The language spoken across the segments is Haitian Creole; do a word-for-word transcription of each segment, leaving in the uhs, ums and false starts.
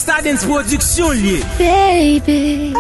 Stardens Production l ye. Baby.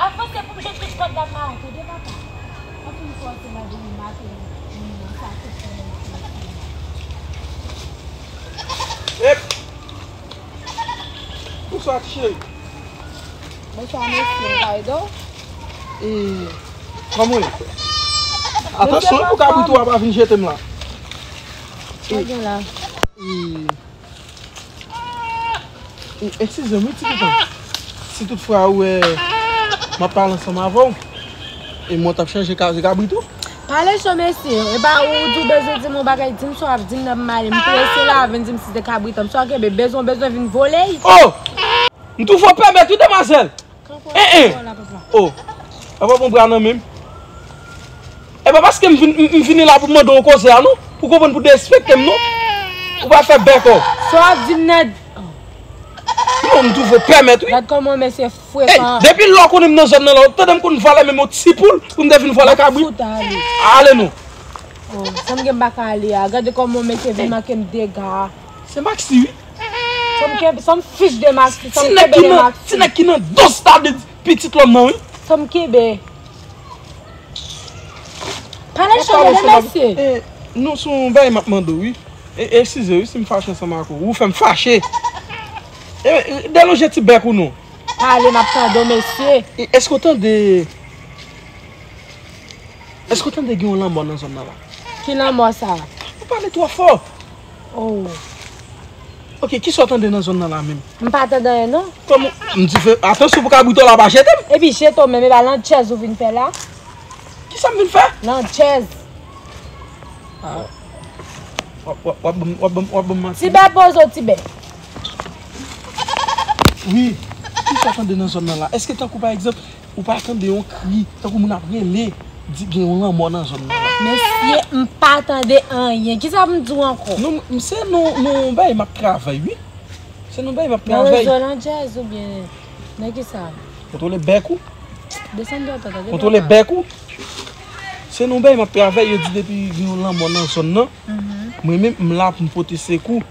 Avanse pou m jete kòd la nan wout, tande papa. Anpil fwa se la vini maten, moun nan sa tout fè nan. Ep! Bonswa, ti cheri. Bonswa, mesye. Kòman w ye? Atansyon pou kabrit ou a pa vin jete m la. Sa gen la? E, e, eskize m, wi, ti pitit. Si toutfwa ou wè m ap pale ansanm avè w, e mwen t ap chanje ka-, kabrit ou? Pale cho, mesye. E pa ou di w bezwen di m yon bagay, di m sa w ap di m nan m ale. M prese la, vin di m si se kabrit an m. Sa w kenbe, bezwen, bezwen vin vole. Oh! M twouve w pèmèt, wi, demwazèl. Kanpe, eh, eh. Kanpe la, papa. Oh. Papa, pran bra nan men m. E pa paske m vin, m, m vini la pou m mande w koze a, non. Ou konprann, pou derespekte m, non. Ou pa fè bèk, oh. Sa w ap di m nan. Non, m twouve w pèmèt, wi. Gad kòman mesye frekan. Ey, depi lè w konnen m nan zòn nan la, ou tande m konn vòlè menm yon ti poul pou m te vin vòlè kabrit. Fout ale. Ale non. Oh, sa m gen m pa ka ale a. Gade kòman mesye vin manke m dega. Se Maxi, wi. Sa m kenbe, sa m fich de Maxi, sa m kenbe de Maxi. Ti nèg ki nan, ti nèg ki nan dos ta de pitit lòm nan, wi. Sa m kenbe. Pale cho, mesye. E, non, se yon bagay m ap mande w, wi. E, eskize, wi, si m fache ansanm ak ou. Ou fè m fache. E, e, delonje ti bèk ou non. Pale, m ap tande w, mesye. E, èske w tande, èske w tande gen yon lanmò nan zòn nan la? Ki lanmò sa? Ou pale twò fò. Oh. Ok, kisa w tande nan zòn nan la menm? M pa tande anyen, non. Kòman? M di fè, atansyon pou kabrit ou la pa jete m. Epi jete w menm, e pa lan chèz ou vin fè la. Kisa m vin fè? Lan chèz. Ah. W ap, w ap, w ap ban m, w ap ban m, w ap ban m manti. Tibè, poze w, Tibè. Wi. Kisa w tande nan zòn nan la? Èske tankou pa egzanp, ou pa tande yon kri, tankou moun ap rele, di gen yon lanmò nan zòn nan la? Mesye, m pa tande anyen. Kisa pou m di w ankò? Non, m, se nan, nan yon bagay m ap travay, wi. Se nan yon bagay m ap travay. Nan rezo lan chèz oubyen nan kisa? Kontwole bèk ou. Desann dwat, tande. Kontwole bèk ou. Se nan yon bagay m ap travay, yo di depi gen yon lanmò nan zòn nan, mwen menm, m la pou m pote sekou.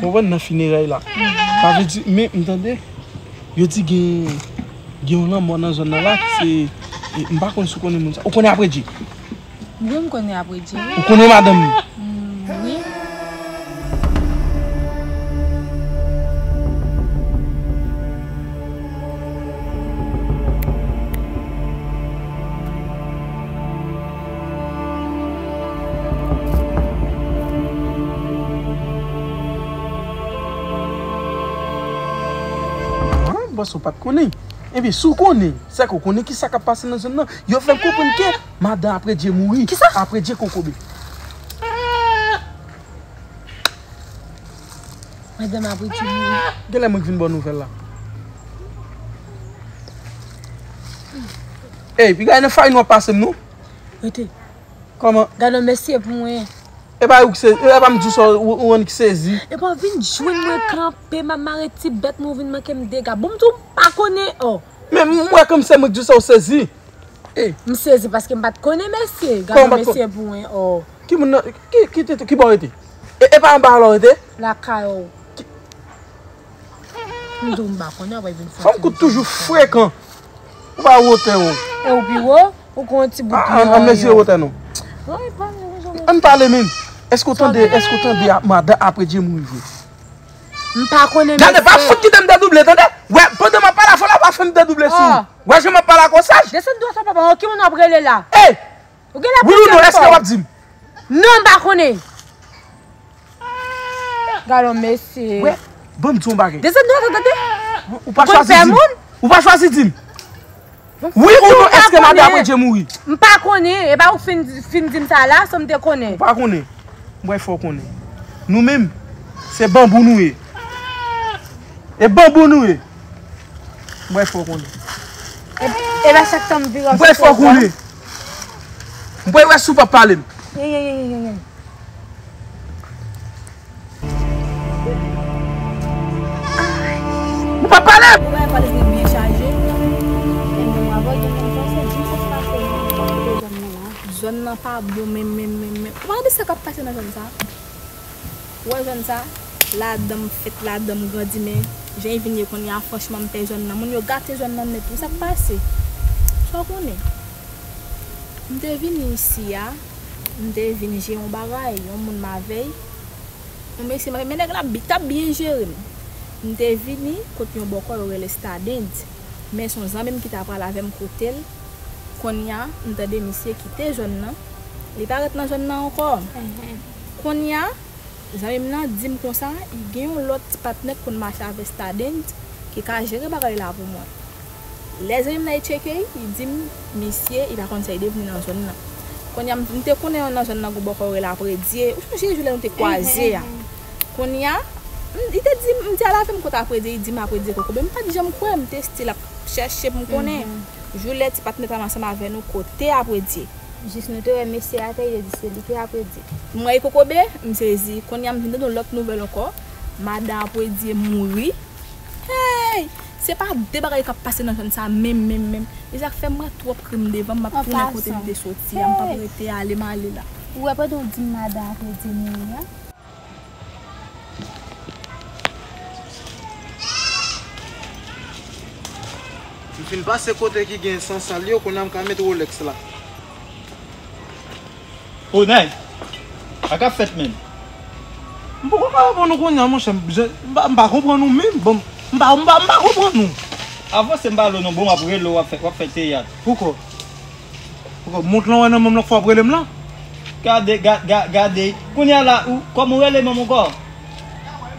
Konprann, nan fineray la. Sa vle di, men, m tande, yo di gen, gen yon lanmò nan zòn nan la, se, e, m pa konn si w konnen moun sa. Ou konnen Apredye? Wi, m konnen Apredye, wi. Ou konnen madanm li? Mm, wi. Ah, bòs, ou pa t konnen. Ebyen, si w konnen, sèke w konnen ki sa k ap pase nan zòn nan. Yo fè m konprann ke madan Apredye mouri. Kisa? Apredye kokobe. Madan Apredye mouri. Genlè mwen k vin ba w nouvèl la. Ey, piga nan fay nou ap pase m, non? Rete. Kòman? Gade yon mesye pou mwen. E pa ou ki sezi, e pa m di w sa, ou, ou annik sezi. E pa vin jwenn mwen kanpe, m ap mare ti bèt mwen, ou vin manke m dega. Bon, m di w m pa konnen, oh. Men m wè kòmsi se mwen k di w sa, ou sezi. Ey. M sezi paske m pa t konnen mesye. Gade yon mesye pou mwen, oh. Ki moun nan, ki, ki te, ki bò w rete? E, e pa anba a la w rete? Lakay ou. M di w m pa konnen, w ap vin fè. Fanm kout toujou frekan. Ou pa wotè w. E ou pi wo? Ou gon ti bout. Ah, an, an mezire wotè nou. Ann pale menm. Èske w tande, èske w tande a, madan Apredye mouri vre? M pa konnen. Gade, pa fout kite m dedouble, tande? Wè, pandan m ap pale avè w la, pa fè m dedouble sou ou. Wè jan m ap pale ak ou saj? Desann dwat sa papa, ki moun w ap rele la? Ey! Ou gen la wi ou non, èske w ap di m? Non, m pa konnen. Gade yon mesye. Wè, ban m di w yon bagay. Desann dwat sa, tande? Ou pa chwazi di m. Ou pa chwazi di m. Wi ou non, èske madan Apredye mouri? M pa konnen, e pa ou fin, fin di m sa la, san m te konnen. Ou pa konnen. M wè fò w konnen. Nou menm, se banbou nou ye. E banbou nou ye. M wè fò w konnen. E, e pa chak tan m vire. M wè fò w konnen. M wè si w p ap pale m. Ye, ye, ye, ye, ye, ye. Ou pa pale! Ou pa pale, se byen chaje. E bon, avan gen konsa, se di sa k pase nan zòn nan la. Zòn nan pa bon, menm, menm, menm, menm. Ou pa gade sa k ap pase nan zòn sa? Ou wè zòn sa? Ladan m fèt, ladan m grandi, men jan l vin ye kounye a, franchman, m pè zòn nan. Moun yo gate zòn nan nèt, wi, sa k pase? Sa w konnen? M te vini isi a, m te vin jere yon bagay, yon moun m avè l. Yon mesye, men nèg la bi-, t ap byen jere m. M te vini kot yon bòkò yo rele Stadens. Men se yon zanmi m ki t ap pral avè m kote l. Kounye a, m tande misye kite zòn nan. Li pa ret nan zòn nan ankò. Kounye a, zanmi m nan di m konsa, li gen yon lòt ti patnè k konn mache avè Stadens ki ka jere bagay la pou mwen. Lè zanmi m nan e tcheke l, li di m, misye, li pa konn sa li devni nan zòn nan. Kounye a, m, m te konnen yo nan zòn nan gon bòkò yo rele Apredye. Ou sonje jou lè nou te kwaze a? Kounye a, m, li te di m, m di al avè m kot Apredye, li di m Apredye kokobe. M pa t janm kwè, m te still ap chèche pou m konnen. Jou lè ti patnè t al ansanm avè nou kote Apredye. Jis nou te wè mesye atè, li te di se li ki Apredye. M wè li kokobe, m sezi. Kounye a, m vin tande yon lòt nouvèl ankò. Madan Apredye mouri. Hey! Se pa de bagay k ap pase nan zòn sa menm, menm, menm. E sa k fè m wè twòp krim devan m, m ap tounen kote m te soti a, m p ap rete ale m ale la. Ou wè pandan w di m madan Apredye mouri a? M fin pase kote ki gen san sal yo, kounye a m ka met Rolex la. O nèg, sa k ap fèt menm? M poko ka reponn ou kounye a, monchè. M, m pa, m pa konprann ou menm. Bon, m pa, m pa, m pa konprann ou. Avanse m pale w non, bon, w ap rele w, w ap fè, w ap fè teyat. Poukò? Poukò? Mont lan w wè nan men m lan k fè w ap rele m lan? Gade, ga-, ga-, gade. Kounye a la, ou, kòman w rele menm ankò?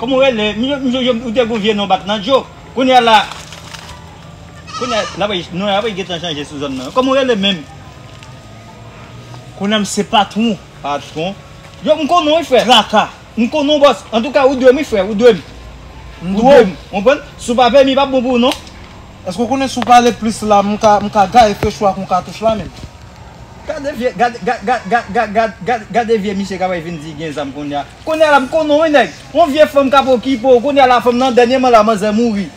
Kòman w rele? M, m, m, ou te gon vye non bat nan djo. Kounye a la. Kounye a, la, non, la, gentan chanje sou zòn nan. Kòman w rele menm? Kounye a m se patwon. Patwon. Yo, m konnen w, wi, frè. Traka. M konnen w, bòs. Antouka, ou dwe m, wi, frè, ou dwe m. M dwe w. Ou dwe m. Ou konprann? Si w pa pèmi, pa bon pou ou, non. Èske w konnen si w pale plis la, m ka, m ka gaye fechou ak yon katouch la menm? Gade vye, gade, gade, gade, gade, gade, gade, gade, gade vye misye k ap vin di gen zam kounye a. Kounye a la, m konnen w, wi, nèg. Yon vye fanm k ap okipe w. Kounye a la, fanm nan, dènyèman la, manzè mouri.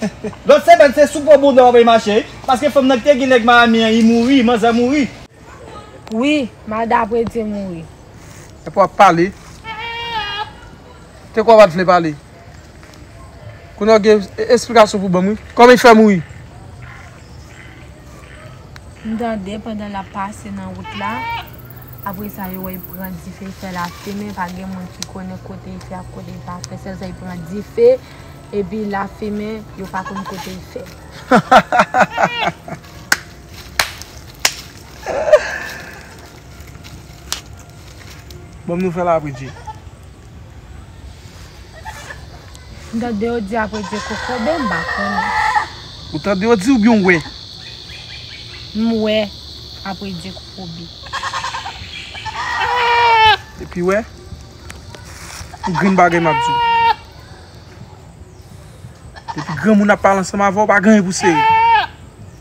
Lòt semèn, se sou po bonda w ap mache, wi. Paske fanm nan ki te gen nèg Miami an, li mouri, manzè mouri. Wi, madan Apredye mouri. Epi w ap pale. Te kwè w pa t vle pale. Kounye a w gen e-, esplikasyon pou ban m, wi. Kòman li fè mouri? M tande pandan l ap pase nan wout la. Apre sa, yo wè l pran dife, l fè lafimen, pa gen moun ki konnen kote l fè ak kote l pa fè. Sèl sa, l pran dife, epi lafimen, yo pa konn kote l fè. Ban m nouvèl Apredye. M tande yo di Apredye kokobe, m pa konnen. Ou tande yo di oubyen w wè? M wè Apredye kokobe. Epi wè, yon grenn bagay m ap di w. Depi granmoun ap pale ansanm avè w, pa gen anyen pou sere.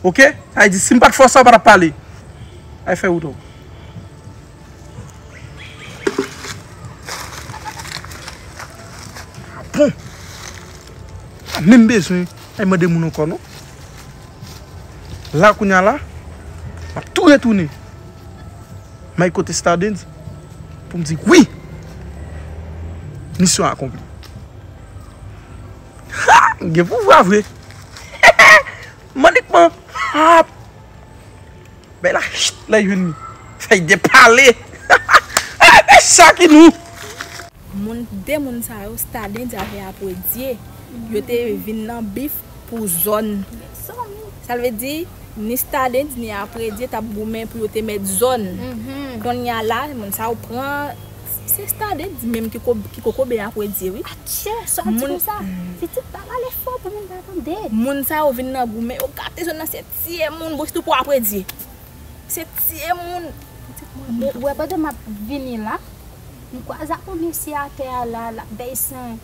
Oke? Sa vle di, si m pa t fè w sa, w pa t ap pale. Ay fè wout ou. A bon? Pa menm bezwen al mande moun ankò, non. La, kounye a la, m ap tou retounen. M al kote Stardens pou m di wi! Misyon akonpli. Ha! M gen pouvwa vre! Manikman! Ha! Bay la, chit, la youn. Fèy de pale. E sa ki nou. Moun, de moun sa yo, Stardens avè Apredye, yo te vin nan bif pou zòn. Sa vle di, ni Stardens, ni Apredye t ap goumen pou yo te mèt zòn. Kounye a la, moun sa yo pran, se Stardens menm ki ko-, ki kokobe Apredye, wi. Atchè, sa w di konsa? Pitit pa pale fò pou moun pa tande. Moun sa yo vin nan goumen, yo gate zòn nan, se tiye moun, bon, sitou pou Apredye. Se tiye moun. Ou, ou wè pandan m ap vini la, m kwaze ak yon mesye atè a la, l ap bèy san,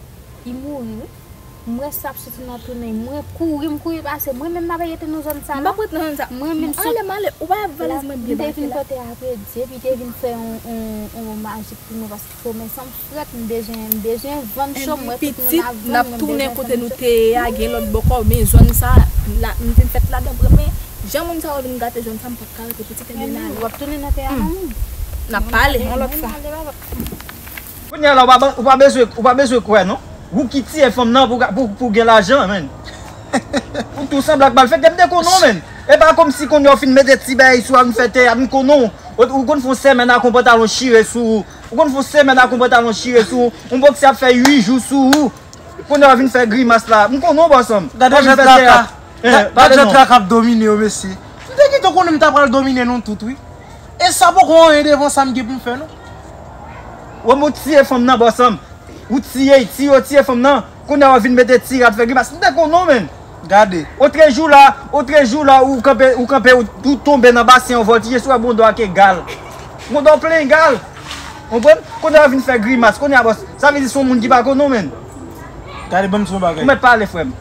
li mouri, wi. M wè sa ap soti nan tou nen, mwen kouri, m kouri pase, mwen menm m ap rete nan zòn sa la. M ap rete nan zòn sa. Mwen menm sot ale, m ale, ou pa wè valiz mwen byen pase la. M te vin kote Apredye, epi te vin fè yon, yon, yon majik pou mwen, paske kòmèsan m frèt, m bezwen, m bezwen vann cho, m wè tout moun ap vann, mwen m bezwen vann cho. N ap tounen kote nou te ye a, gen lòt bò kò, men zòn sa, la, m te fèt ladan, men jan moun sa yo vin gate zòn sa, m p ap ka rete, pitit, kenbe n ale. W ap tounen nan peyi a non, wi. N ap pale yon lòt fwa. Kounye a la, ou pa, ou pa bezwen, ou pa bezwen kwè, non. Ou ki tiye fanm nan pou, pou, pou gen lajan, menn. Ou tou sanble ak malfektè, m te konnen w, menn. E pa kòmsi kounye a w fin mete ti bagay sou a, vin fè teyat, m konnen w. Ou, ou konn fè yon semèn ak yon pantalon chire sou ou. Ou konn fè yon semèn ak yon pantalon chire sou ou. Yon bòksè ap fè uit jou sou ou. Kounye a w vin fè grimas la. M konnen w, bòs an m. Gade jan traka. Gade jan traka ap domine yo, mesye. M te gentan konnen m ta pral domine nou tout, wi. E sa poko anyen devan sa m gen pou m fè, non. Ou wè m, ou tiye fanm nan, bòs an m. Ou tiye, tiye, ou tiye fanm nan. Kounye a w vin mete ti rad fè grimas. M te konnen w, menn. Gade. Otrejou la, otrejou la, ou kanpe, ou kanpe, ou, ou tonbe nan basen an, vòltije sou wè bondò a ke gal. Bondò plen gal. Konprann? Kounye a w vin fè grimas. Kounye a, bòs. Sa vle di se yon moun ki pa konnen w, menn. Gade, ban m di yon bagay. Ou mèt pale, frè m.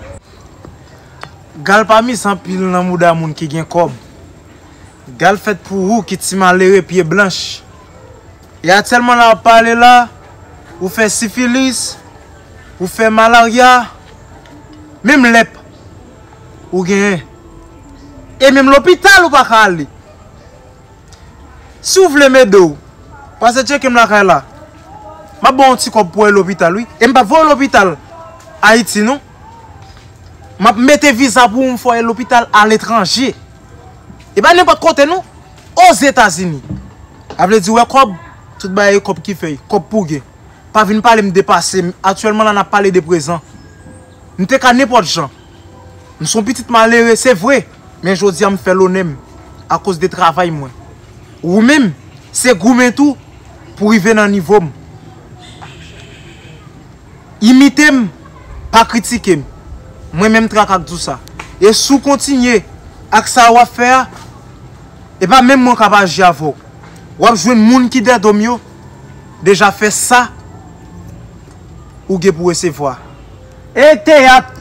Gal pa miz anpil nan mouda moun ki gen kòb. Gal fèt pou ou ki ti malere pye blanch. E aktyèlman la w ap pale la, ou fè sifilis, ou fè malarya, menm lèp ou genyen. E menm lopital ou pa ka ale. Si w vle m ede w, pase tcheke m lakay la. M ap ba w yon ti kòb pou w al lopital, wi. E m p ap voye w lopital Ayiti, non. M ap mete viza pou ou, m fè w al lopital aletranje. E pa nenpòt kote, non. Ozetazini. A vle di, w wè kòb, tout bagay e kòb ki fèy, kòb pou w gen. Pa vin pale m de pase m. Aktyèlman la, n ap pale de prezan. M te ka nenpòt jan. M se yon pitit malere, se vre, men jodi a m fè lonè m akoz de travay mwen. Ou menm, se goumen tou pou rive nan nivo m. Imite m, pa kritike m. Mwen menm Traka k di w sa. E si w kontinye ak sa w ap fè a, e pa menm mwen k ap aji avè w. W ap jwenn moun ki dèyè do m yo deja fè sa ou gen pou resevwa. E teyat!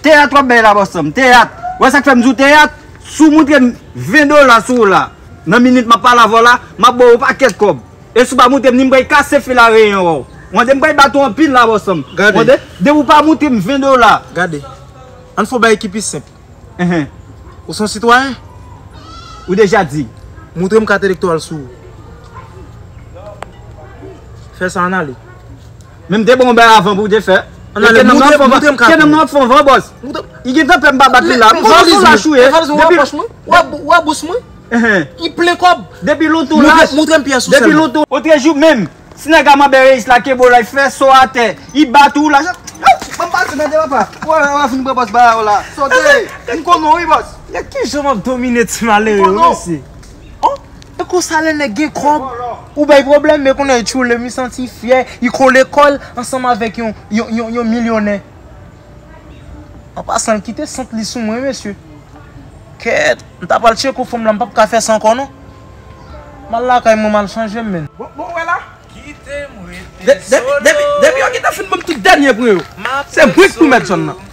Teyat w ap bay la, bòs an m. Teyat! Ou wè sa k fè m di w teyat? Si w montre m ven dola sou ou la, nan minit m ap pale avè w la, m ap ba w yon pakèt kòb. E si w pa montre m ni, m pral kase fil a reyen w. Ou tande? M pral bat ou anpil la, bòs an m. Gade. Ou tande? Depi w pa montre m ven dola. Gade. Ann fè yon bagay ki pi senp. Enhen. Ou se yon sitwayen? Ou deja di. Montre m kat elektoral sou ou. Fè sa, ann ale. Men m te ba w yon bagay avan pou w te fè. Ann ale, montre m, montre m kat ou. Ke nonm nan ap fè yon van, bòs. Montre m. Li gentan pè m pa bat li la. M konnen se yon lach ou ye. Depi w wè bous mwen? Enhen. Li plen kòb. Depi lontan w lach. Montre m pyès ou sèlman. Depi lontan. Otrejou menm, si nèg a manbè reyis la kenbe w la, li fè sa w atè, li bat ou la. Ban m pase, mèt papa. Ou wè, ou wè fin pran pòz ba w la. Sote. M konnen w wi, bòs. Nèg, kijan m ap domine ti malere yo, mesye? Oh, e konsa lè nèg gen kòb, ou bay pwoblèm, men kounye a li tchoule, li santi l fyè, li kole kò l ansanm avèk yon, yon, yon, yon milyonè. An pasan, l kite sant li sou mwen, mesye. Kèt, m ta pral tcheke fanm la, m p ap ka fè sa ankò, non. M al lakay mwen, m al chanje m, menn. Bon, bon, wè la. Kite m rete solo. De-, depi, depi, depi yo gentan fin ban m tout dènye pwen yo, se mwen k pou mèt zòn nan.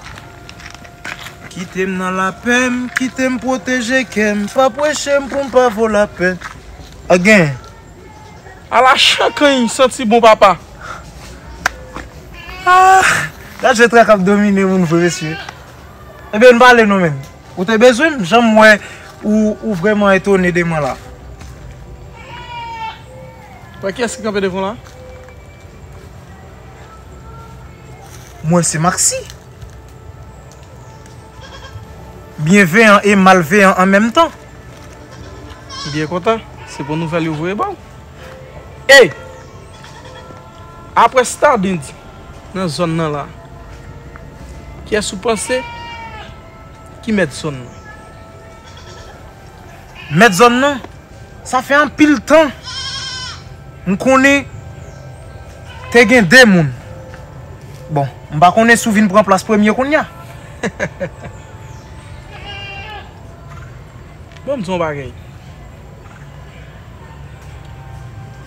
Kite m nan lapè m, kite m pwoteje kè m, pa preche m pou m pa vo lapè. Again. Ala chankanny santi bon papa. Ah, gad jan Traka ap domine moun vre, mesye. Ebyen, n pale non, menn. Ou te bezwen m, jan m wè ou, ou vrèman etone de mwen la. Wè kiyès ki kanpe devan w la? Mwen se Maxi. Byenveyan e malveyan an menm tan. M byen kontan. Se bon nouvèl yo voye ba w. Ey! Apre Stardens nan zòn nan la, kiyès ou panse ki mèt zòn nan? Mèt zòn nan? Sa fè anpil tan m konnen te gen de moun. Bon, m pa konnen si w vin pran plas premye kounye a. Bon, m di w yon bagay.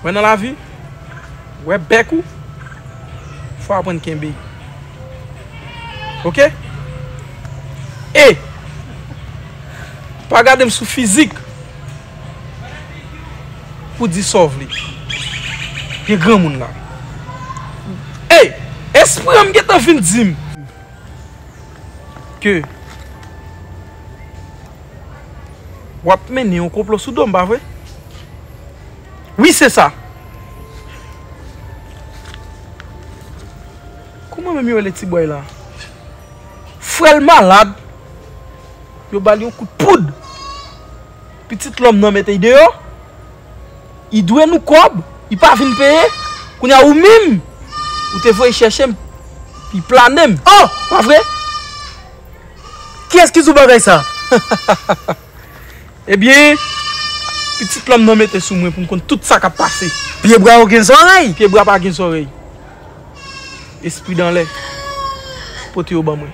Wè nan lavi, wè bèk ou, fò w aprann kenbe. Oke? E pa gade m sou fizik pou di sa w vle. Gen granmoun la. E espri an m gentan vin di m ke w ap mennen yon konplo sou do m, pa vre? Wi, se sa. Kouman menm yo rele ti bòy la? Frè l malad. Yo ba l yon kout poud. Pitit lòm nan mete l deyò. Li dwe nou kòb, li pa vin peye. Kounye a ou menm, ou te voye chèche m, li plane m. Oh! Pa vre? Kiyès ki di w bagay sa? Ebyen, pitit lòm nan mete sou mwen pou m konn tout sa k ap pase. Pye bwa yo gen zòrèy? Pye bwa pa gen zòrèy. Espri dan lè. Pote yo ban mwen.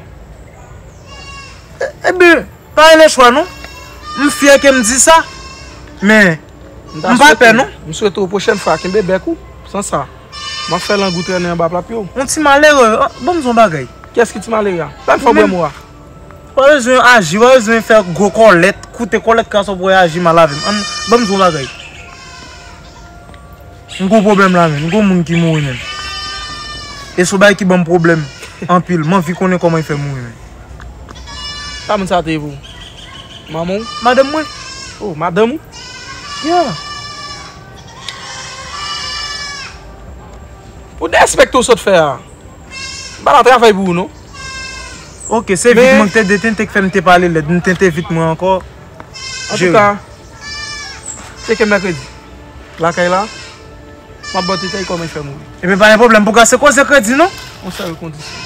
E, ebyen, pa gen lechwa non. M fyè ke m di sa. Men, m pa pè non. M swete w pwochèn fwa, kenbe bèk ou. San sa, m ap fè lang ou trennen anba pla pye w. Yon ti malere, ah, ban m di w yon bagay. Kiyès ki ti malere a? Ban m fè w bwè mo a. Pa bezwen aji, pa bezwen fè gwo kòlèt, koute kòlèt krason pou w aji mal avè m. Ann, ban m di w yon bagay. M gon pwoblèm la menm, m gon moun ki mouri menm. E se yon bagay ki ban m pwoblèm anpil, m anvi konnen kòman li fè mouri menm. Sa moun sa te ye pou ou? Manman w? Madanm mwen. Oh, madanm ou? Yeah. Pou derespekte w sot fè a. M pa nan travay pou ou non. Ok, se vit mwen k te detente k fè m te pale lèd, m tente vit mwen ankò. Antouka, tcheke mèkredi. Lakay la, m ap ba w detay kòman l fè mouri. Ebyen, pa gen pwoblèm, pou kase koze kredi non. Yon sèl kondisyon.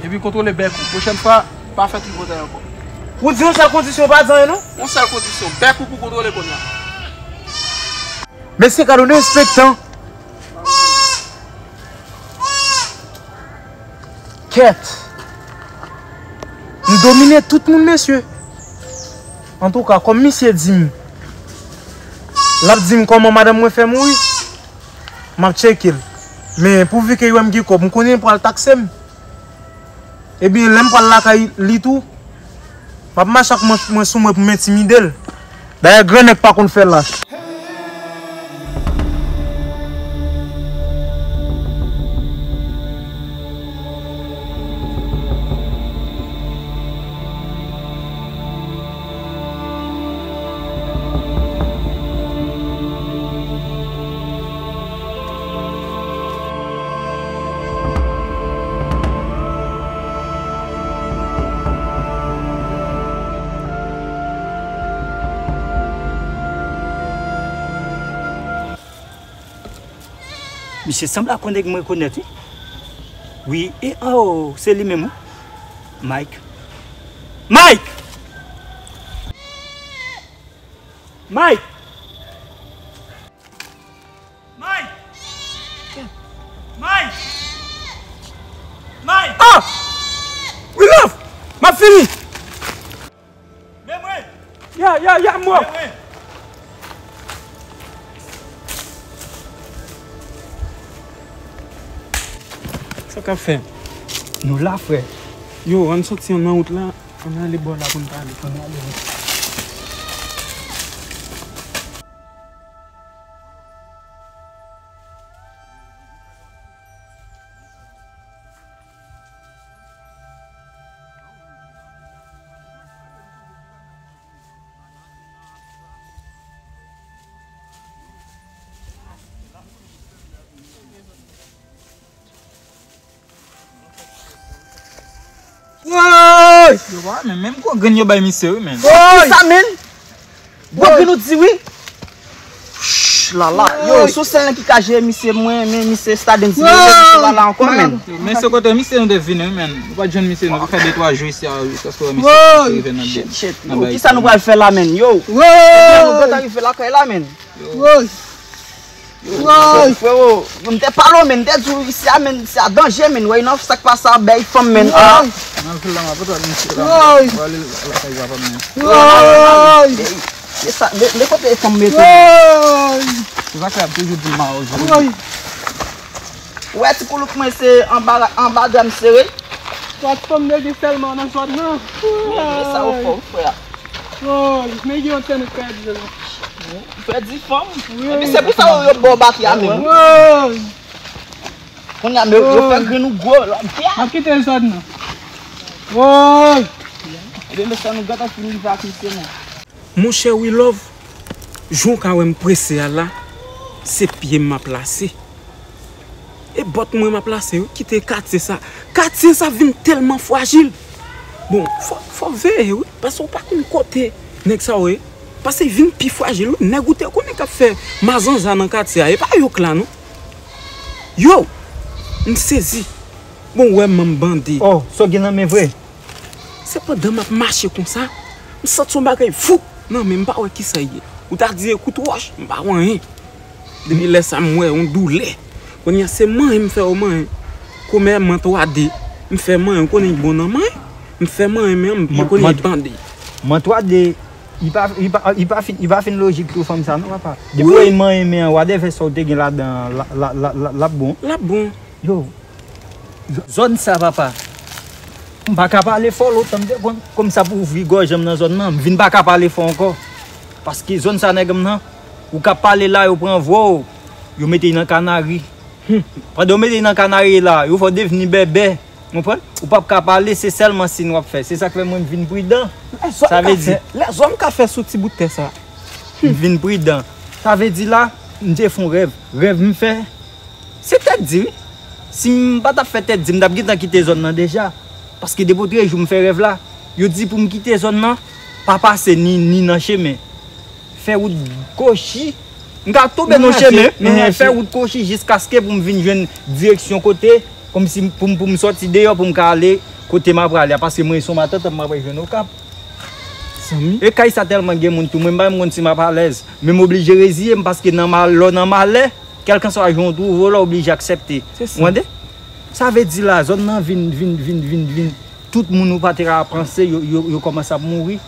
Epi kontwole bèk ou. Pwochèn fwa, pa fè tripotay ankò. Ou di yon sèl kondisyon, pa di anyen non. Yon sèl kondisyon, bèk ou pou kontwole kounye a. Mesye, gade yon derespektan. Kèt. M domine tout moun, mesye. Antouka, kòm misye di m, l ap di m kòman madanm mwen fè mouri, m ap tcheke l. Men pouvi ke yo wè m gen kòb, m konnen l pral takse m. Ebyen, lè m pral lakay li tou, m ap mache ak manch mwen sou mwen pou m entimide l. Dayè, grannèg pa konn fè lach. Misye sanble ak yon nèg m rekonèt, wi. Wi, e, oh, se li menm, wi. Mike. Mike! Mike! Mike! Mike! Mike! Ah! We love! M ap fini! Men mwen! Ya, ya, ya, m wè w! Men mwen! Sa k ap fè? Nou la, frè. Yo, ann soti nan wout la, ann ale bò la pou n pale, pou n ale. Wow! Yo pa menm, menm gwo grenn yo bay misye wi, menn. Sa, menn? Gwo grenn ou di wi. Shh, lala. Yo, sou sèl nèg ki ka jere misye, mwen, men misye Stadens, misye pa la ankò, menn. Yo, men se kote misye nou te vin wi, menn. Nou pa t jwenn misye, nou fè de twa jou isi a wi, paske wè misye rive nan de. Shit, shit. Yo, kisa nou pral fè la, menn? Yo. Kisa nou pral rive lakay la, menn? Yo. Woy! Frero, yo, m te pale w, men, m te di w isi a, men, isi a danje, men, wè, nan sa k pase a, bèy fanm, men, a. Nan vil la, m ap pran misye la, men. Woy! Prale lakay papa m, men. Woy! E, e sa, men, men kote fanm mete? Woy! Se sa k fè y ap toujou di m a, woy. Wè, ti koulouk mwen, se anba, anba dra m sere. Twa fanm de gen sèlman nan zòn nan. Men, men sa ou fè, frè. Woy, men gen yon tènèt kay ap jwe la. Ou pèdi fanm? Wi. Epi se pou sa yo, yo ba w baki a menm. Woy! Kounye a, men yo fè grenn ou gwo. N ap kite zòn nan. Woy! Ebyen, mesye, nou gentan fin rive ak misye, non. Monchè We Love, jan w ka wè m prese a la, se pye m m ap lase. E bòt mwen m ap lase wi, kite katye sa. Katye sa vin tèlman frajil. Bon, fò, fò veye wi, paske w pa konn kote nèg sa yo ye. Paske vin pi frajil wi, nèg ou te konnen k ap fè mazanza nan katye a, e pa yo k la non. Yo! M sezi. Bon, w wè m bande. Oh, sa w gen nan men vre? Se pandan m ap mache konsa, m santi yon bagay fou nan men m, m pa wè kisa l ye. Ou ta di e kout wòch, m pa wè anyen. Depi lè sa a, m wè yon doulè. Kounye a, se manyen m fè yo manyen. Kòmè man twa de, m fè manyen, ou konnen li bon nan manyen. M fè manyen, men m, ou konnen li bande. Man twa de, li pa, li pa, li pa fin, li pa fin lojik tou, fanm sa, non, papa. Depi w wè li manyen men an, wadèvè sa w te gen ladan an, l a, l a, l a, l a, l ap bon. L ap bon. Yo, z-, zòn sa, papa. M pa ka pale fò lontan, m te konn, kòm sa pou ouvri gòj m nan zòn nan, m vin pa ka pale fò ankò. Paske zòn sa, nèg m nan, ou ka pale la, yo pran vwa w, yo mete y nan kanari. Pandan yo mete y nan kanari la, yo fè w devni bèbè. Konprann? Ou p ap ka pale, se sèlman siy w ap fè. Se sa k fè mwen m vin pridan. Sa vle di, lèzòm ka fè sou ti bout tè sa. M vin pridan. Sa vle di la, m te fè yon rèv. Rèv m fè, se tèt di wi. Si m pa t ap fè tèt di, m t ap gentan kite zòn nan deja. Paske depi otrejou m fè rèv la, yo di pou m kite zòn nan, pa pase ni, ni nan chemen. Fè wout kochi. M ka tonbe nan chemen, men fè wout kochi jiskaske pou m vin jwenn direksyon kote, kòmsi pou m, pou m sòti deyò, pou m ka ale kote m ap prale a, paske mwen se yon matant, m ap jwenn Okap. Zanmi. E kay sa tèlman gen moun tou, mwen m pa menm konn si m ap alèz. Men m oblije reziye m, paske nan mal-, lè w nan malè, kèlkanswa jan w twouve w la, w oblije aksepte. Se sa. Ou tande? Sa vle di la, zòn nan vin, vin, vin, vin, vin. Tout moun ou pa te ka panse, yo, yo, yo kòmanse ap mouri.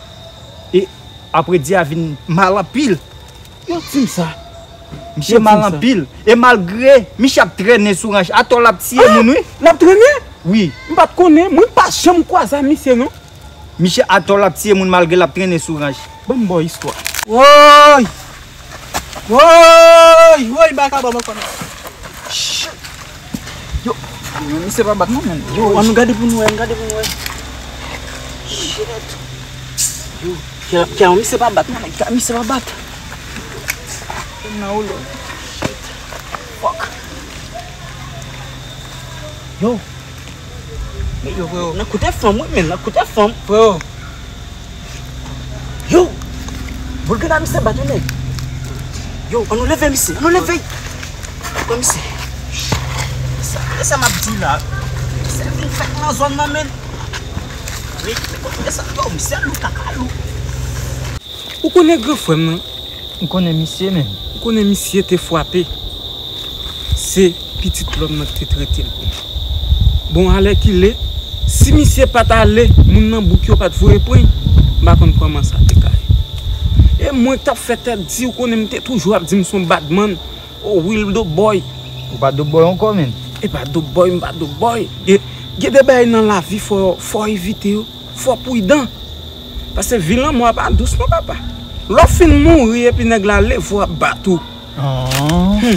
E apredi a vin mal anpil. Yo di m sa. Misye mal anpil. E malgre misye ap trennen sou ranch, atò l ap tiye moun, wi. L ap trennen? Wi. M pa t konnen. Mwen pa janm kwaze a misye, non. Misye atò l ap tiye moun malgre l ap trennen sou ranch. Ban m ba w istwa. Woy! Woy! Woy! M pa ka ba w ankò non. Shit! Yo, yo, men misye pa bat non, men. Yo, ann nou gade pou nou wè, ann gade pou nou wè. Shit. Yo, kè, kè, misye pa bat non, nèg, kè, misye pa bat. Nan ou lò. Shit. Fuck. Yo. Yo, freo. Nan kote fanm, wi, men, nan kote fanm. Freo. Yo! Boul grenn a misye bat yon nèg. Yo, ann nou leve misye, ann nou leve. Pran misye. Sa, sa m ap di la. Misye vin fèk nan zòn nan, men. Yo, misye lou, kaka lou. Ou konnen gran frè m nan? M konnen misye, men. Ou konnen misye te frape. Se pitit lòm nan ki te trete l pou mwen. Bon, alèkile, si misye pa t ale, moun nan bouk yo pa t voye pran l, m pa konn kòman sa te ka ye. E mwen k t ap fè tèt di, ou konnen m te toujou ap di m se yon badman, oh, Will dope boy. Ou pa dope boy ankò, men. E pa dope boy, m pa dope boy. Gen, gen de bagay nan lavi fò, fò evite yo. Fò w pridan. Paske vi lanmò a pa dous non, papa. Lè w fin mouri epi nèg la leve w ap bat ou. Hum.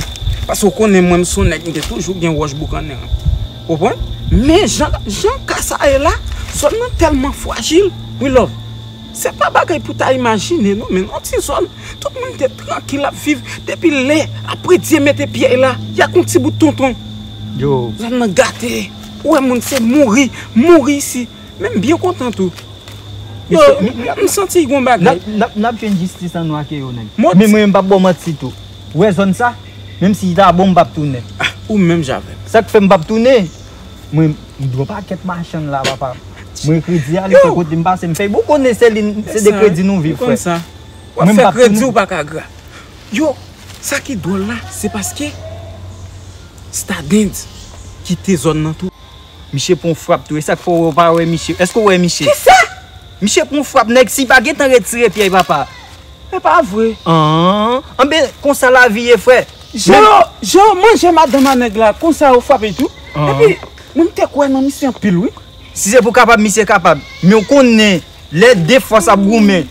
Paske w konnen mwen m se yon nèg m te toujou gen wòch boukannen an. Ou konprann? Men jan, jan ka sa ye la, zòn nan tèlman frajil. We Love. Se pa bagay pou ta imajine non, men yon ti zòn, tout moun te trankil ap viv depi lè apredye mete pye la, y a yon ti bout tonton. Yo. Zòn nan gate. Ou wè moun se mouri, mouri isi. Men m byen kontan tou. Yo, m santi gon bagay. N ap, n ap, n ap jwenn jistis an nou ak yo, nèg. Men mwen, m p ap ba w manti tou. Ou wè zòn sa? Menm si li ta bon, m p ap tounen. Ah, ou menm jan avè m. Sa k fè m p ap tounen? Mwen, m dwe pakèt machann la, papa. Mwen, kredi a, li fè kote m pase, m fè. Ou konnen se li, se de kredi nou viv, frè. Ou konn sa. W ap fè kredi, ou pa ka gra. Yo, sa ki dwòl la, se paske Stardens kite zòn nan tou. Misye pran frap tou. E sa k fè w pa wè misye? Èske w wè misye? Kisa? Misye pran frap, nèg, si pa gentan retire pyè, papa. E pa vre. An, anben, konsa lavi ye, frè. Jan, jan manje madanm a nèg la, konsa yo frape tou. Epi, mwen m te kwè nan misye anpil, wi. Si se pou kapab, misye kapab. Men w konnen, lè de fòs ap goumen,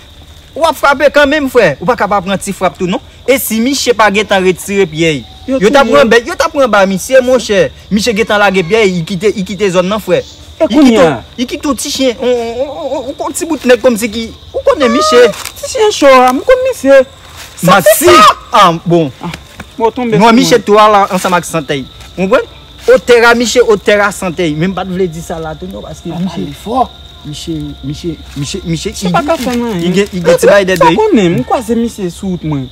w ap frape kanmenm, frè. Ou pa ka pa pran ti frap tou, non. E si misye pa gentan retire pyè l, yo t ap pran bèt, yo t ap pran ba misye, monchè. Misye gentan lage pyè l, li kite, li kite zòn nan, frè. E kounye a? Li kite yon ti chen, yon, yon, yon, yon, yon ti bout nèg kòmsi ki, ou konnen misye. Ti chen cho a, m konn misye. Maxi. Ah, bon. Bon, tonbe sou mwen. Misye tou a la, ansanm ak Santèy. Ou konprann? Otè a misye, otè a Santèy. Men m pa t vle di sa la tou, non, paske misye, misye, misye, misye, misye, li gen, li gen ti bagay dèyè l. Ou konnen, m kwaze misye sou wout mwen.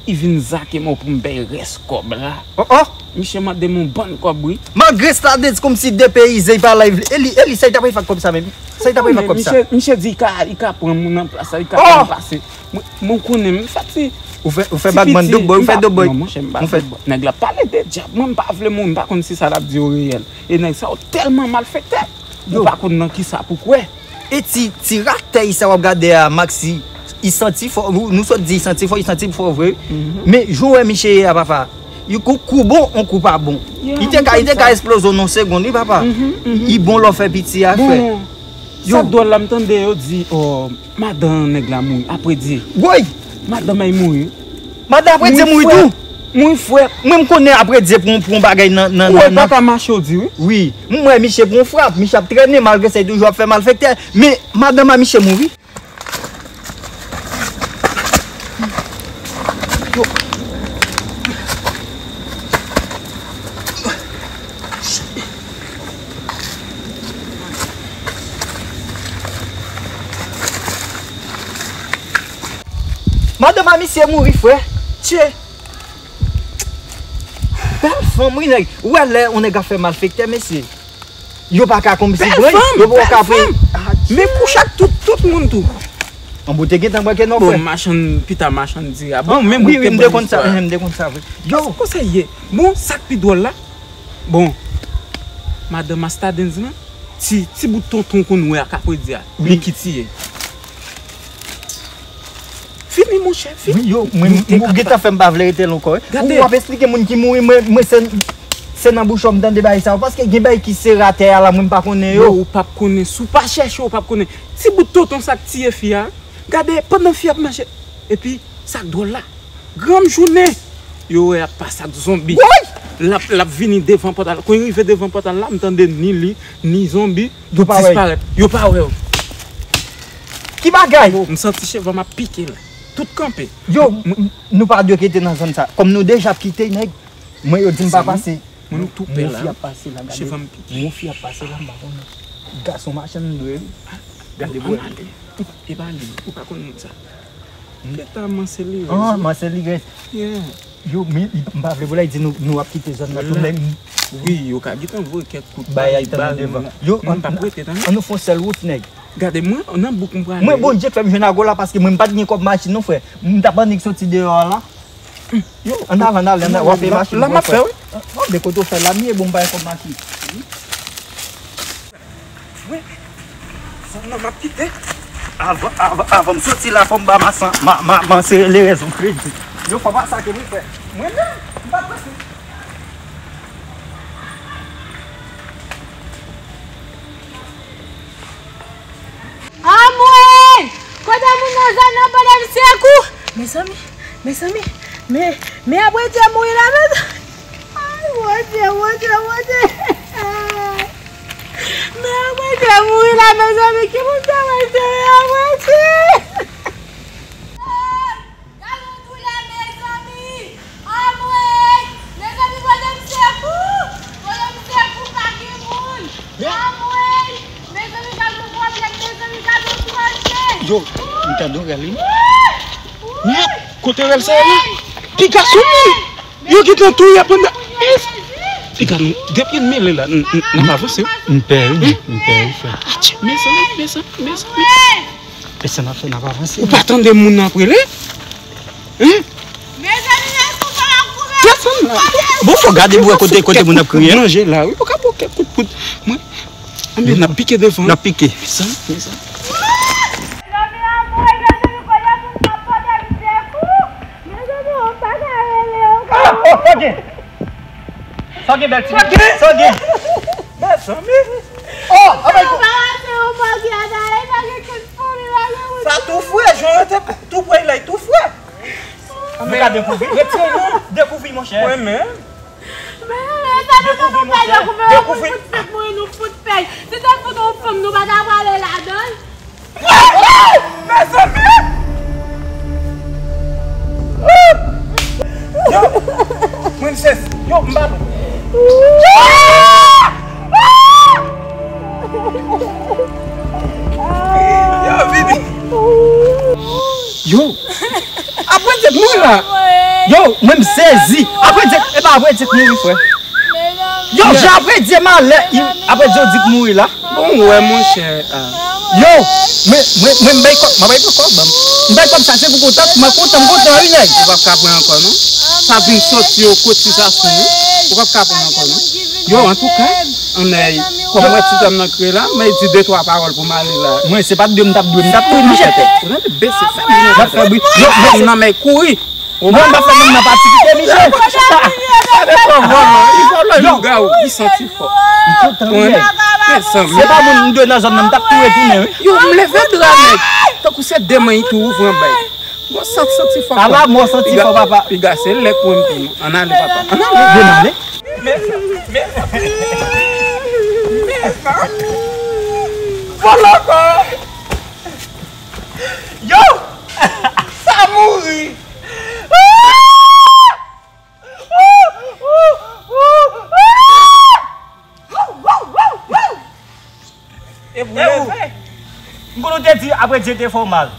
Li vin zake mwen pou m bay rès kòb la. Oh, oh! Misye mande m yon bann kòb, wi. Malgre Stardens kòmsi depeyize, li pa la, li vle. E li, e li, sa li t ap fè ak kòb sa menm? Sa li t ap fè ak kòb sa? Misye, misye di li ka, li ka pran moun nan plas la, li ka fè m pase. Mwen, mwen konnen, m fè ti. Ou fè, ou fè bagman doboy, ou fè doboy. Non, monchè, m pa doboy. Nèg la pale de dyab. Mwen, m pa vle mouri, m pa konn si sa l ap di yo reyèl. E nèg sa yo tèlman malfektè, ou pa konn nan kisa pou kwè. E ti, ti ratèy sa w ap gade a, Maxi, li santi fò, nou, nou sot di li santi fò, li santi fò vre. Men jan w wè misye ye a, papa, yon kou, kou bon, yon kou pa bon. Li te ka, li te ka eksploze w nan yon segonn, wi, papa. Li bon lè w fè piti a, frè. Bon, sa dwòl la, m tande yo di, oh, madan nèg la mouri, apre Dye. Woy! Madanm ay mouri. Madan apre Dye mouri tou? Mouri frèt. Mwen m konnen apre Dye pran, pran bagay nan, nan, nan. Ou wè l pa ka mache, w di wi. Wi. Mwen, mwen, misye pran frap, misye ap trennen, malgre sa, li toujou ap fè malfektè. Men, madanm a misye mouri. Madanm a misye mouri, frè. Tchè. Bèl fanm, wi, nèg. Ou wè lè yon nèg ap fè malfektè, mesye. Yo pa ka konn si pran, yo pa ka pran. Men kouche ak tout, tout moun tou. An bout te gentan bwè ke non, frè. Bon, machann, pita machann di a. Bon, men wi, wi, m te konn sa, m te konn sa, vre. Yo. Konsa ye. Bon, sa k pi dwòl la. Bon, madanm a Stardens lan, ti, ti bout tonton konn wè a k ap redi a. Wi. Li ki tiye. Fini, monchè, fini. Wi, yo, mwen, ou gentan fè m pa vle rete la ankò, wi. Ou ap esplike moun ki mouri, mwen, mwen se, se nan bouch ou m tande bagay sa yo. Paske gen bagay ki sere atè a la, mwen m pa konnen yo. Yo, ou p ap konnen. Si w pa chèche, ou p ap konnen. Ti bout tonton sa k tiye fi a. Gade, pandan fi a ap mache. Epi, sa k dwòl la. Granm jounen, yo wè ap pase ak zonbi. Woy! L ap, l ap vini devan pòtal. Kon li rive devan pòtal la, m tande ni li, ni zonbi, tout disparèt. Yo pa wè yo. Ki bagay? Yo, m santi cheve m ap pike la. Tout kanpe. Yo, m, m, nou pa dwe kite nan zòn sa. Kòm nou deja ap kite, nèg, mwen yo di m pa pase. Mwen m tou pè la. Yon fi ap pase la, gade. Cheve m pike. Yon fi ap pase la, m pa konnen. Gason machann dwe. Gade bwè. Ann ale. E pa li, ou pa konn moun sa. Kèt a Manselires. Ah, Manselires. Yeah. Yo, men, m pa vle pou la, di nou, nou ap kite zòn nan tou, men. Wi, yo ka gentan voye kèk kout bal, bal, men yo, mwen m p ap rete, tande. Ann nou fè yon sèl wout, nèg. Gade, mwen, nan bouk m prale. Mwen, Bondye fè m jwenn ago la, paske mwen m pa t gen kòb machin, non, frè. M t ap annik soti deyò a la. Yo, ann ale, ann ale, ann ale, w ap peye machin, la m ap fè, wi. An, de kote w fè la, m ye, bon, m pa gen kòb machin. Wi. Zòn nan m ap kite. Avan, avan, avan m soti la, fò m ba masan, ma, ma, Manselires yon kredi. Yo, fò m asake wi, frè. Mwen menm, m pa prese. Anmwey! Kote moun nan zòn nan, pote m sekou! Mezanmi, mezanmi, men, men apre Dye mouri la, mezanmi! Ay, Bondye, Bondye, Bondye! Men apre Dye mouri la, mezanmi, ki moun sa va enterre apre Dye? Ay! Gade yon doulè, mezanmi! Anmwey! Mezanmi, pote m sekou! Pote m sekou, pa gen moun! Anmwey! Mezanmi, Yo, m tande yon rèl wi. Mèt, kote rèl sa ye la? Piga sou li. Yo gentan touye pandan. Piga nou, depi n mele la, n, n, n ap avanse wi. M pè wi, m pè wi, frè. Atchè, mezanmi, mezanmi, mezanmi. Pèsonn ap fè n ap avanse. Ou pa tande moun nan ap rele? Hein? Mezanmi, mezanmi, sa ap goumen. Pèsonn la. Bon, fò gade pou wè kote, kote moun ap kriye. Manje la wi, ou ka pran kèk kout poud. Mwen, anben, n ap pike devan. N ap pike. Mezanmi, mezanmi. Mezanmi, anmwey, mezanmi, kote moun nan pote m sekou. Mezanmi, ou pa ka rele, ou ka. Ah, oh, sa gen? Sa gen, bèl ti? Sa gen? Sa gen? Mezanmi. Oh, anmwey. Ou pa rete, ou pa gen anmwey, pa gen kèk fanmi la, la, ou. Sa tou fre, jan yo te tou pre la, tou fre. Anmwey, ka dekouvri. Retire non. Dekouvri, monchè. Mwen menm. Men, sa nou te fè dekouvri, monchè. Dekouvri, nou fout fèk mouri, nou fout fèk. Si te fout yon fanm, nou pa ta prale ladan l. Mezanmi! Yo! Mwen, m sezi. Yo, m ba nou. Yo, vini. Yo! Apre di k mouri la. Yo, mwen, m sezi. Apre di k, e pa apre di k mouri, frè. Yo, jan apre di malè, apre di yo di k mouri la. Bon, wè, monchè. Yo, mwen, mwen, mwen, m bay kòb, mwen bay kòb, ban m. M bay kòb sa, se pou kontan, mwen kontan, m kontan, wi, nèg. Ou p ap ka pran ankò, non. Sa vin soti yo kot sitiyasyon, wi. Ou p ap ka pran ankò, non. Yo, antouka, anmwey, kòm mwen ti dam nan kriye la, mwen di de twa pawòl pou m ale la. Mwen, se pa t dwe m t ap dwe, m t ap dwe, monchè. Ou tande, bese, fè bri nan tèt la. Fè bri. Yo, yo, nan men kouri. Ou bon, m pa fè moun nan pa ti kite, Michel. Sa depan vòlò, li vòlò lougawou, li santi fò. M kontan, wi, nèg. Mezanmi. Se pa moun m dwe nan zòn nan, m t ap tou retounen, wi. Yo, m leve dra, nèg. Tankou se de men li tou ouvri anba. Bon, santi, santi fò. Ala mò santi fò, papa. Piga, se lè pou m pi. Ann ale, papa. Ann ale. Vin ale. Mezanmi, mezanmi. Mezanmi. Vòlò ankò. Yo! Sa mouri! E pou leve. M konn ou te di apre Dye te fè w mal.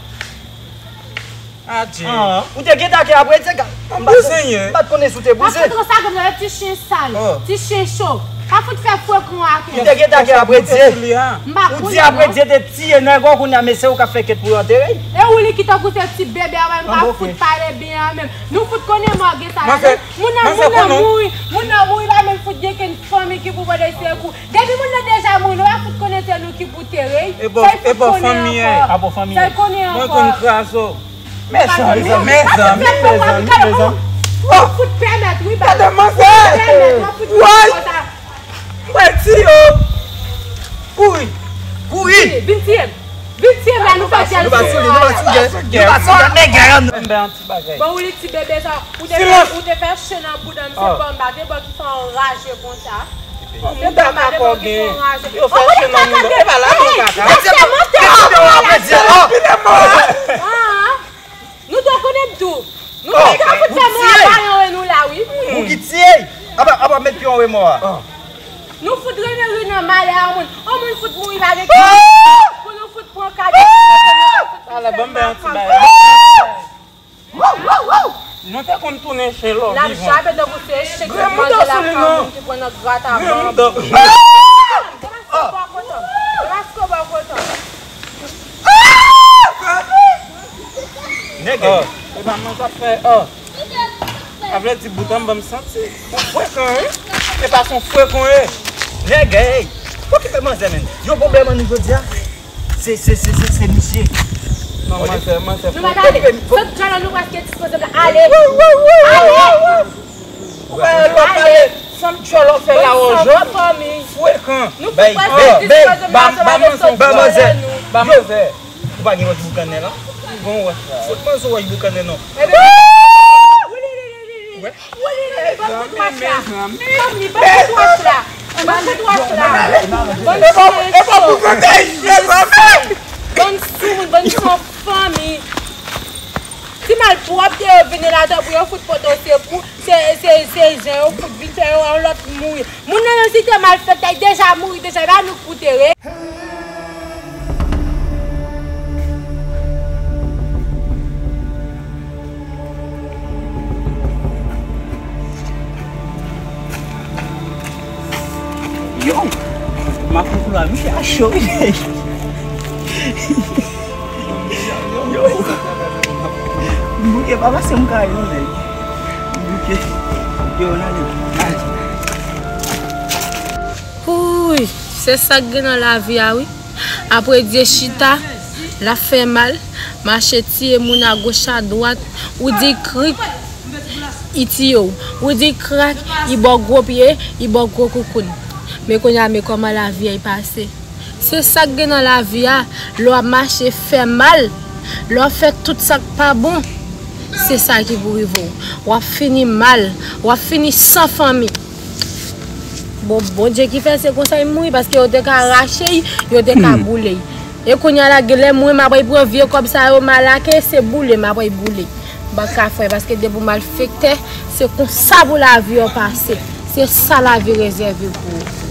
Adje. Ou te gen takè apre Dye. M pa t konnen si w te bouze. Pa fout ranse ak mwen, ti chen sal, ti chen cho. Pa fout fè frekon ak mwen. Ou te gen takè apre Dye. M pa konnen non. Ou di apre Dye te tiye nèg ou, kounye a mesye ou k ap fè kèt pou yo antere. E ou li ki tankou se ti bebe a, m pa fout pale byen an menm. Nou fout konnen mò gen sa la. Moun nan, moun nan mouri, moun nan mouri, pa menm fout gen kenn fanmi ki pou pote sekou. Depi moun nan deja mouri, nou pa fout konnen se nou ki pou tere l. Sa l fout konnen ankò. Sa l konnen ankò. Mezanmi, mezanmi, mezanmi, mezanmi. Ou fout pèmèt, wi, baz. Ou fout pèmèt, w ap fout pèmèt sa. Mwen tiye w. Kouri. Kouri. Vin tiye m. Vin tiye m la, nou fè jèl sou mwen. Nou pa sou li, nou pa sou li. Nou pa sou li, nèg la. Bon, ou li ti bebe sa, ou te fè, ou te fè chen nan bouda m, se pa m ba, te bò ki fè anraje konsa. Se pa m ba, te bò ki fè anraje. Yo fè chen nan bouda m. E pa la, non, kaka. Mantè, mantè, mantè. Nou te konnen m tou. Nou te ka fout fè mò a pa yon e nou la, wi. Ou ki tiye. Apa, apa met pye yon e mò a. Nou fout rele ri nan malè a moun. On moun fout mouri pa gen ki pou nou fout pran kado. Ala, ban m bay yon ti bagay. Nou te konn tounen chen lò vivan. L ap jape tankou se chen ki manje lakay moun ki pran nan grata banm. Demaske w bò kote m. Demaske w bò kote m. Nèg. E pa mwen k ap fè. A vle di bouda m ban m santi. Ou frekan, wi. E pa son frekan, e. Nèg, ey. Okipe manzè, menn. Yo, pwoblèm an nou jodi a. Se, se, se, se, se misye. Non, manzè, manzè. Nou pa t ale. Sot djòl la, nou prèske dispoze pou ale. Ale. Ou pa wè lò pale. Sanm djòl w ap fè la, o jòn. Frekan. Nou prèske dispoze pou ale sot djòl la, nou. Ba manzè. Ou pa gen wòch boukannen la? Bon, wòch la. Fout manzè wòch boukannen non. Ebyen, wi, wi, wi, wi, wi. Wi, wi, wi, wi, ban kout wòch la. Ban mi, ban kout wòch la. Ban kout wòch la. Bann soumoun, bann soumoun, bann san fanmi. Ti malpwòpte yo vini la, tanpri yo fout pote w sekou. Se, se, se jan yo fout vin fè yo yon lòt mouri. Moun nan menm si te mal fèt, li deja mouri, deja, e pa nou k pou tere. Misye a cho wi. Yo. M bouke pa pase m kay non nèg. M bouke. Yo, n ale. N ale. Houy, se sa k gen nan lavi a wi. Apre Dye chita, l ap fè mal, mache tiye moun agoch adwat, ou di krik, i tiye w, ou di krak, i ba w gwo pye, i ba w gwo koukoun. Men kounye a, men kòman lavi a pase. Se sa k gen nan lavi a, lè w ap mache fè mal, lè w ap fè tout sa k pa bon, se sa ki pou rive w. W ap fini mal, w ap fini san fanmi. Bon, Bondye ki fè se konsa li mouri, paske yo te ka rache l, yo te ka boule l. E kounye a la, lè mwen m ap pran vye kòb sa yo, m al lake, se boule m ap boule. M pa ka fè, paske depi w malfektè, se konsa pou lavi w pase. Se sa lavi rezève pou ou.